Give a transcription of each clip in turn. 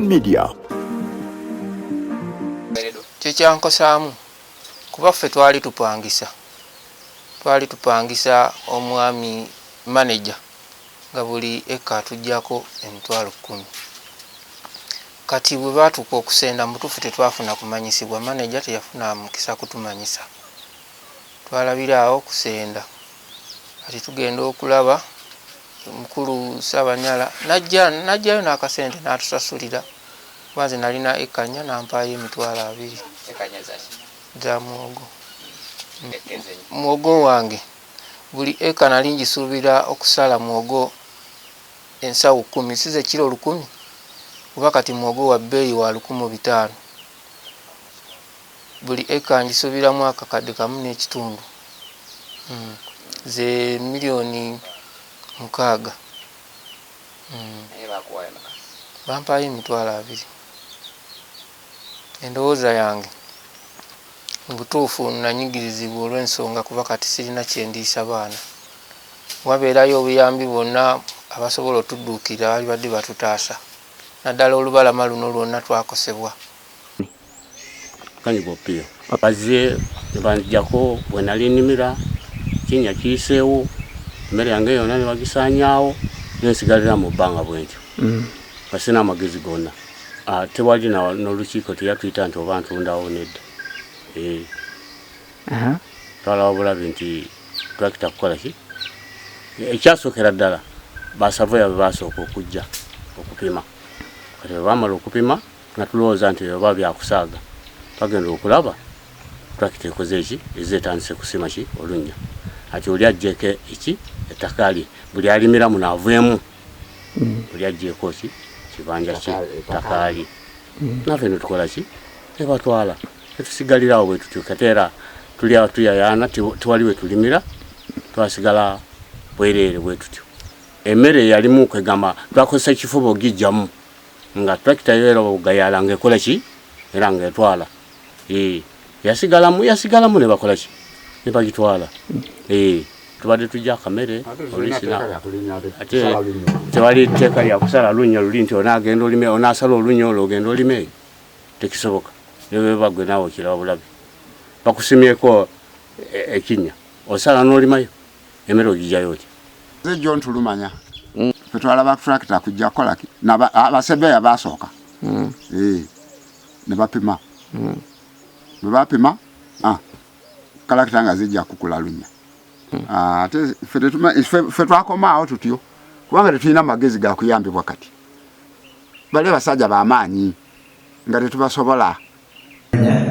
Media. Kyekyankosaamu kuba ffe twali tupangisa, twali tupangisa omwami manager nga buli eka atuggyako 100,000. Kati bwe baatuuka okusenda mutuufu tetwafuna kumanyisibwa, manager teyafuna mukisa kutumanyisa. Twalabira awo kusenda. Kati tugenda okulaba mukulu Ssaabanyala najja najjayo n'akasente n'atusasulira kuba nze nalina eka nnya n'ampaayo 20,000 za muwogo. Muwogo wange buli eka nali ngisuubira okusala muwogo ensawo 10, si ze kiro 1000 kuba kati muwogo wa bbeeyi wa 1500. Buli eka ngisuubiramu akakadde kamu n'ekitundu ze miliyoni 6. Bampaayo 20,000. Endowooza yange mu butuufu nanyigirizibwa olw'ensonga kuba kati sirina kye ndiisa baana. Wabeerayo obuyambi bwonna abasobola otudduukirira balibadde batutaasa naddala olubalama luno lwonna twakosebwa. Kanyigo Pio bazze ne banzijjako bwe nali nnimira, kinnya kiyiseewo, emmere yange yonna ne bagisaanyaawo, nensigalira mu bbanga bwe ntyo nga sirina amagezi gonna. Tewali n'olukiiko, teyatuyita nti oba ntundawo, nedda. Twalaba bulabi nti tulakita kukola ki. Ekyasookera ddala basaveya be basooka okujja okupima. Kati bwe bamala okupima nga tulowooza nti oba byakusaaga, twagenda okulaba tulakita ekoze eki, ezze etandise kusima ki olunnya, ati oli aggyeko eki ettaka lye, buli alimira muno aveemu, buli aggyeko ki kibanja kye, ttaka lye, naffe ne tukola ki, ne batwala, netusigalirawo bwe tutyo. Kati era tuli awo tuyayaana, tewali we tulimira, twasigala bwereere bwe tutyo. Emmere eyalimu kwegamba twakozesa kifuba ogijjamu nga tulakita yo era ogayala ng'ekola ki era ng'etwala. Yasigalamu yasigalamu ne bakola ki ne bagitwala. Tubadde tujja akamere oluusi ate tewali tteeka lya kusala lunnya luli nti onaagenda olime, onaasala olunnya olwo ogenda olime, tekisoboka. Ne bwe gwe naawe okiraba bulabi, bakusimyeko ekinnya, osala n'olimayo, emmere ogijjayo otya? Nze John Tulumanya. Ffe twalaba tractor kujja kukola ki? Abasebeya basooka. Ne bapima. Bwe bapima, kalakita nga zijja kukula lunya. Ate ffe twakomaawo tutyo kubanga tetulina magezi ga kuyambibwa kati. Bali abasajja b'amaanyi nga tetubasobola.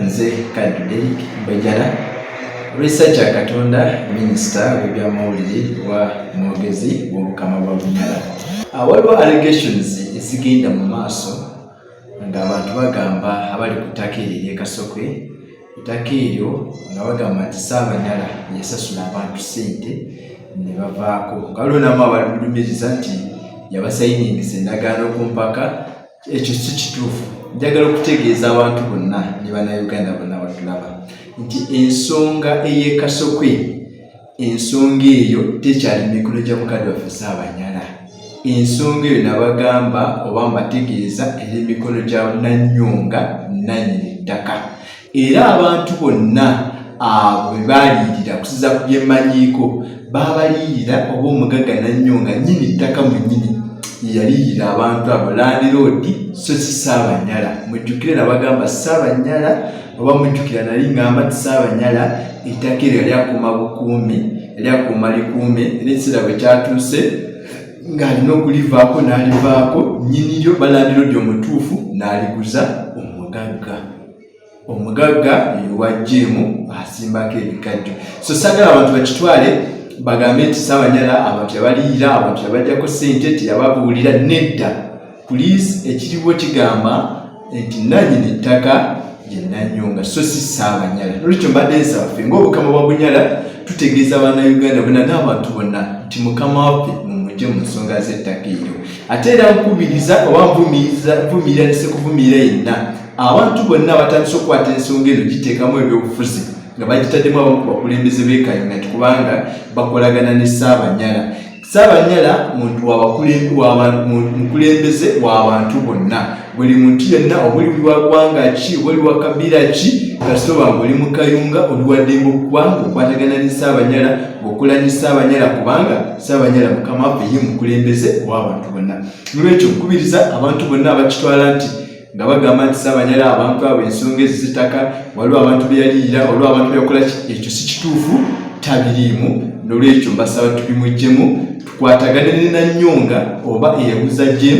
Nze Kaddu Derrick Mbajala, Researcher Katonda, minisita w'ebyamawulire wa mwogezi w'Obukama bwa Bunyala. Waliwo allegations ezigenda mu maaso ng'abantu bagamba abali ku ttaka eryo ery'e Kasokwe, ettaka eryo nga bagamba nti Ssaabanyala yasasula abantu ssente ne bavaako, nga waliwo namu abalumiriza nti yabasayiningisa endagaano ku mpaka. Ekyo si kituufu. Njagala okutegeeza abantu bonna ne Bannayuganda bonna batulaba nti ensonga ey'e Kasokwe, ensonga eyo tekyali mu mikono gya mukadde waffe Ssaabanyala. Ensonga eyo nabagamba oba mbategeeza eri emikono gya Nanyonga nannyini ttaka, era abantu bonna abo be baaliyirira kusiza ku byemmanyiiko baabaliyirira oba omugagga Nanyonga nnyini ttaka mwennyini yaliyirira abantu abo landlord, so si Ssaabanyala. Mujjukire nabagamba Ssaabanyala, oba mujjukira nali ngamba nti Ssaabanyala ettaka eryo yali akuuma bukuumi, yali akuuma likuume, era ekiseera bwe kyatuuse ng'alina okulivaako n'alivaako, nnyiniryo balandiroodi omutuufu n'aliguza omugagga. Omugagga ewa jiimu asimbako ebikajjo. So saagala abantu bakitwale bagambe nti Ssaabanyala abantu yabaliyira, abantu yabajjako ssente, teyababuulira. Nedda, please, ekiriwo kigamba nti nannyini ttaka ye Nanyonga, so si Ssaabanyala. Nolwekyo mbadde nsaba ffe ng'Obukama bwa Bunyala tutegeeza Bannayuganda bonna n'abantu bonna nti mukama waffe mumugye mu nsonga z'ettaka eryo. Ate era nkubiriza oba nvumirira nesekuvumirira yenna abantu bonna abatandise okukwata ensonga eno giteekamu ebyobufuzi nga bagitaddemu abamu ku bakulembeze b'e Kayunga nti kubanga bakolagana ne Ssaabanyala. Ssaabanyala muntu mukulembeze w'abantu bonna, buli muntu yenna oba oli wa ggwanga ki oba oli wa kabira ki, kasita oba ng'oli mu Kayunga oli wa ddembe okuba ng'okwatagana ne Ssaabanyala, ng'okola ne Ssaabanyala, kubanga Ssaabanyala mukama waffe ye mukulembeze w'abantu bonna. Nolwekyo nkubiriza abantu bonna abakitwala nti nga bagamba nti Ssaabanyala abantu abo ensonga ezo z'ettaka waliwo abantu be yaliyira, waliwo abantu be yakola ki, ekyo si kituufu, tabiriimu. Nolwekyo mbasaba tubimuggyemu, tukwatagane ne Nanyonga oba eyaguza Gem,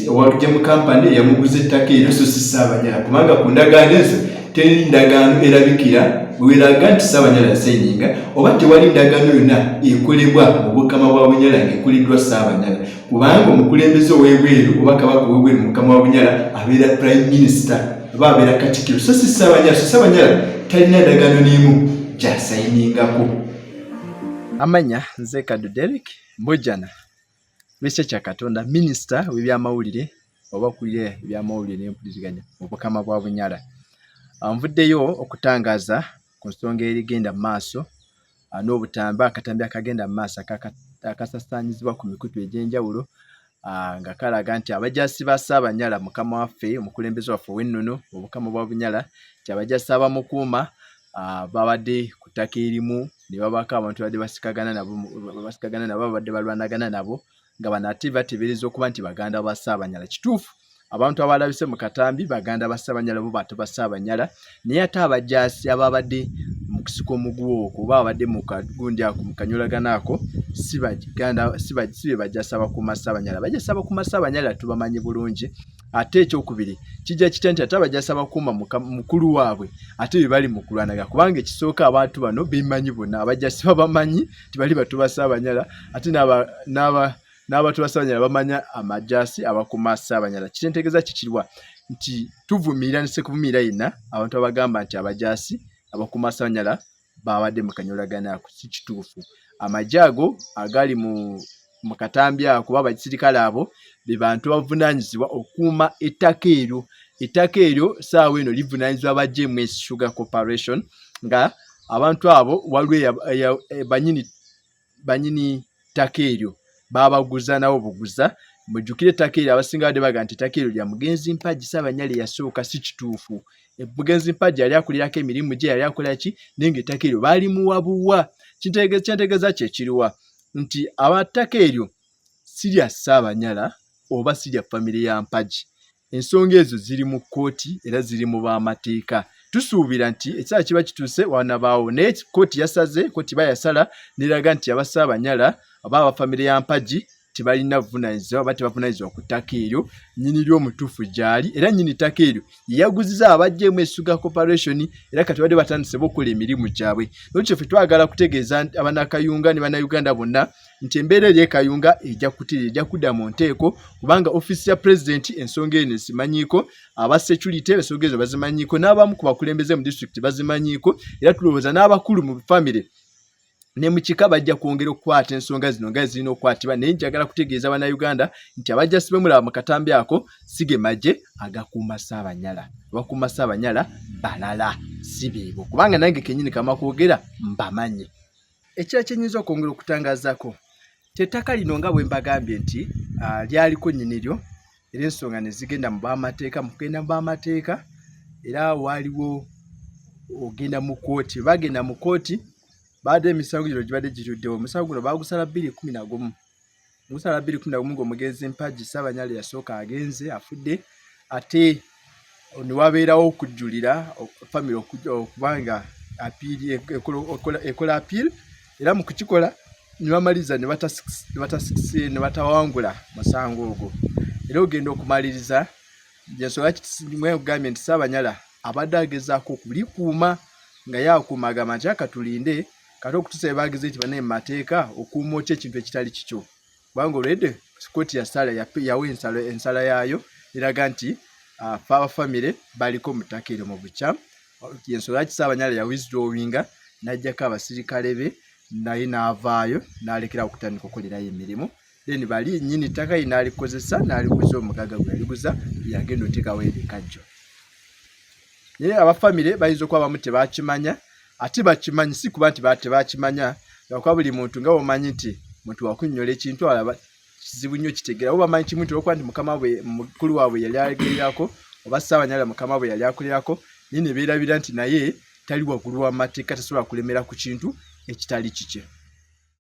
owa Gem Company eyamuguza ettaka eryo, so si Ssaabanyala, kubanga ku ndagaano ezo teri ndagaano erabikira weraga nti Ssaabanyala yasayininga, oba tewali ndagaano yonna ekolebwa mu Bukama bwa Bunyala ng'ekoleddwa Ssaabanyala, kubanga omukulembeze ow'ebweru oba kabaka ow'ebweru mu Bukama bwa Bunyala abeera Prime Minister oba abeera Katikkiro, so si Ssaabanyala. So Ssaabanyala talina ndagaano n'emu gy'asayiningako. Amanya nze Kaddu Derrick Mbojana, Minisita Katonda, minisita w'ebyamawulire oba akulira ebyamawulire n'empuliziganya mu Bukama bwa Bunyala. Nvuddeyo okutangaaza ku nsonga erigenda mu maaso n'obutambi, akatambi akagenda mu maaso akasasaanyizibwa ku mikutu egy'enjawulo nga kalaga nti abajaasi ba Ssaabanyala mukama waffe omukulembeze waffe ow'ennono mu Bukama bwa Bunyala, nti abajaasi abamukuuma babadde ku ttaka erimu ne babaako abantu babadde basikagana nabo, basikagana nabo, babadde balwanagana nabo, nga bano ate bateebereza okuba nti baganda ba Ssaabanyala. Kituufu abantu abalabise mu katambi baganda ba Ssaabanyala bo bato ba Ssaabanyala, naye ate abajaasi ababadde mu kusika omuguwa okwo oba abadde mu kagundi ako mu kanyolagano ako si baganda, si be bajaasi abakuuma Ssaabanyala. Abajaasi abakuuma Ssaabanyala tubamanyi bulungi. Ate ekyokubiri kijja kitya nti ate abajaasi abakuuma mukulu waabwe ate be bali mu kulwanaga, kubanga ekisooka abantu bano bemanyi bonna, abajaasi babamanyi nti bali bato ba Ssaabanyala, ate n'abato ba Ssaabanyala bamanya amajaasi abakuuma Ssaabanyala. Kitentegeeza kikirwa nti tuvumirira ne sekuvumirira yenna abantu abagamba nti abajaasi abakuuma Ssaabanyala babadde mu kanyolagano ako, si kituufu. Amagye ago agali mu katambi ako oba abasirikale abo be bantu abavunaanyizibwa okukuuma ettaka eryo. Ettaka eryo ssaawa eno livunaanyizibwa aba GMS Sugar Corporation, nga abantu abo waliwo banyini ttaka eryo baabaguza nabo buguza. Mujjukire ettaka eryo abasinga badde bagamba nti ettaka eryo lya mugenzi Mpagi Ssaabanyala eyasooka, si kituufu. Mugenzi Mpagi yali akulirako emirimu gye, yali akola ki, naye ng'ettaka eryo baalimuwa buwa. Kyentegeeza kye kiruwa nti abattaka eryo si lya Ssaabanyala oba si lya famire ya Mpagi. Ensonga ezo ziri mu kkooti era ziri mu b'amateeka. Tusuubira nti ekiseera kiba kituuse wanabaawo, naye kkooti yasaze, kkooti bayasala n'eraga nti aba Ssaabanyala oba aba famire ya Mpagi tebalina buvunaanyizibwa oba tebavunaanyizibwa ku ttaka eryo, nnyini lyo omutuufu gy'ali, era nnyini ttaka eryo yeyaguziza abaggyemu Sugar Corporation, era kati badde batandise bo okukola emirimu gyabwe. Nolwekyo ffe twagala kutegeeza Abannakayunga ne Bannayuganda bonna nti embeera eri e Kayunga ejja kutirira, ejja kudda mu nteeko, kubanga ofiisi ya pulezidenti ensonga eno ezimanyiiko, aba security ensonga ezo bazimanyiiko, n'abamu ku bakulembeze mu disitulikiti bazimanyiiko, era tulowooza n'abakulu mu famire ne mu kika bajja kwongera okukwata ensonga zino nga zirina okukwatibwa. Naye njagala kutegeeza Bannayuganda nti abajja bemulaba mu katambi ako si ge magye agakuuma Ssaabanyala, abakuuma Ssaabanyala balala si beebo, kubanga nange kennyini kama kwogera mbamanyi. Ekirala kye nnyinza okwongera okutangazaako nti ettaka lino nga bwe mbagambye nti lyaliko nnyini lyo, era ensonga ne zigenda mu b'amateeka, mu kugenda mu b'amateeka era waaliwo ogenda mu kkooti, bagenda mu kkooti baadde emisango gino gibadde giruddewo. Omusango guno baagusala 2011, gusala 2011 ng'omugenzi Mpagi Ssaabanyala yasooka agenze afudde, ate ne wabeerawo okujjulira famire okuba nga apiiri ekola apiiri, era mu kukikola ne bamaliriza ne batawangula musango ogwo. Era ogenda okumaliriza ensonga mwegambye nti Ssaabanyala abadde agezaako okulikuuma, nga ye akuuma agamba nti akatulinde kati okutuusa bwe baageze nti bannaye mu mateeka okuuma otya ekintu ekitali kikyo, kubanga olwedde kkooti yasala yawa ensala yaayo eraga nti fe aba famire baliko mu ttaka eryo mu bukyamu. Ensonga lwaki Ssaabanyala ya withdrawinga n'aggyako abasirikale be naye n'avaayo n'alekerawo okutandika okukolerayo emirimu, then bali nnyini ttaka ye n'alikozesa n'aliguza omugagga gwe yaliguza yagenda oteekawo ebikajjo. Naye aba famire bayinza okuba abamu tebakimanya, ate bakimanyi si kuba nti tebakimanya, lwakuba buli muntu nga bw'omanyi nti Muntu wakunnyonnyola ekintu, alaba kizibu nnyo kitegeera. Bo bamanyi kimu nti olwokuba nti mukama bwe mukulu waabwe yali agererako oba Ssaabanyala mukama bwe yali akolerako, naye ne beerabira nti naye tali waggulu w'amateeka, tasobola kulemera ku kintu ekitali kikye.